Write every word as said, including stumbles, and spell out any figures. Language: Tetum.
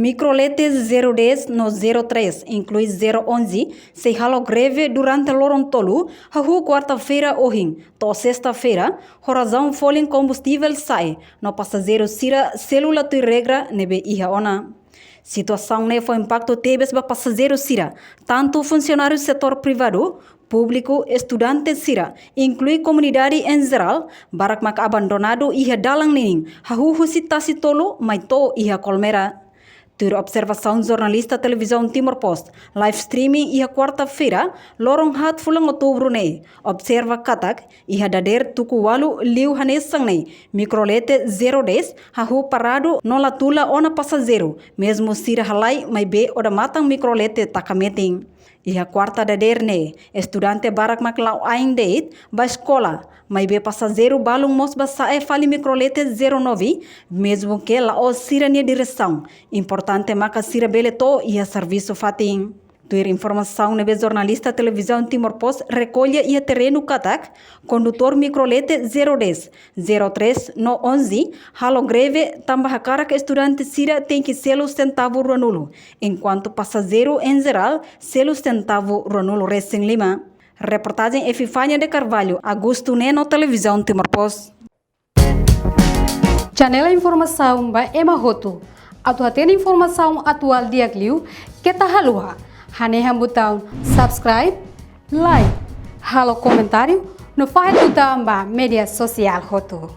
Mikrolete zero dez no zero três, inklui zero onze, sei halo greve durante loron tolu, hahú kuarta-feira ohin to'o sesta-feira, ho razaun folin kombustivel sa'e no pasajeiru sira selu la tuir regra ne'ebé iha ona. Situasaun ne'e fó impaktu tebes ba pasajeiru sira, tantu funsionáriu setór privadu, públiku, estudante sira, inklui komunidade em geral, barak mak abandonadu iha dalan ninin, hahú husi Tasi Tolu mai to'o iha Colmera. Tuir observasaun jornalista Televizaun Timor Post, live streaming iha kuarta-feira, loron haat fulan Outubru ne'e, observa katak, iha dadeer tuku ualu liu hanesan ne'e, mikrolete zero dez hahú paradu no la tula ona pasajeiru, mezmu sira halai maibé odamatan mikrolete taka metin. Iha kuarta dadeer ne'e, estudante barak mak la'o ain de'it ba eskola, maibé pasajeiru balun mós bá sa'e fali mikrolete zero nove, mezmu ke la'ós sira-nia diresaun. Importante maka sira bele to'o iha servisu fatin. Tuir informasaun ne'ebé jornalista Televizaun Timor Post rekolla iha terrenu katak, kondutór mikrolete zero dez, zero três no onze halo greve tanba hakarak estudante sira tenke selu sentavu ruanulu, enkuantu pasajeiru em geral selu sentavu ruanulu resin lima. Reportajen Epifania de Carvalho, Augusto Neno, Televizaun Timor Post. Janela informasaun ba ema hotu. Atu hatene informasaun atuál di'ak liu, keta haluha hanehan butaun subscribe, like, halo komentáriu, no fahe tutan ba média sosiál hotu.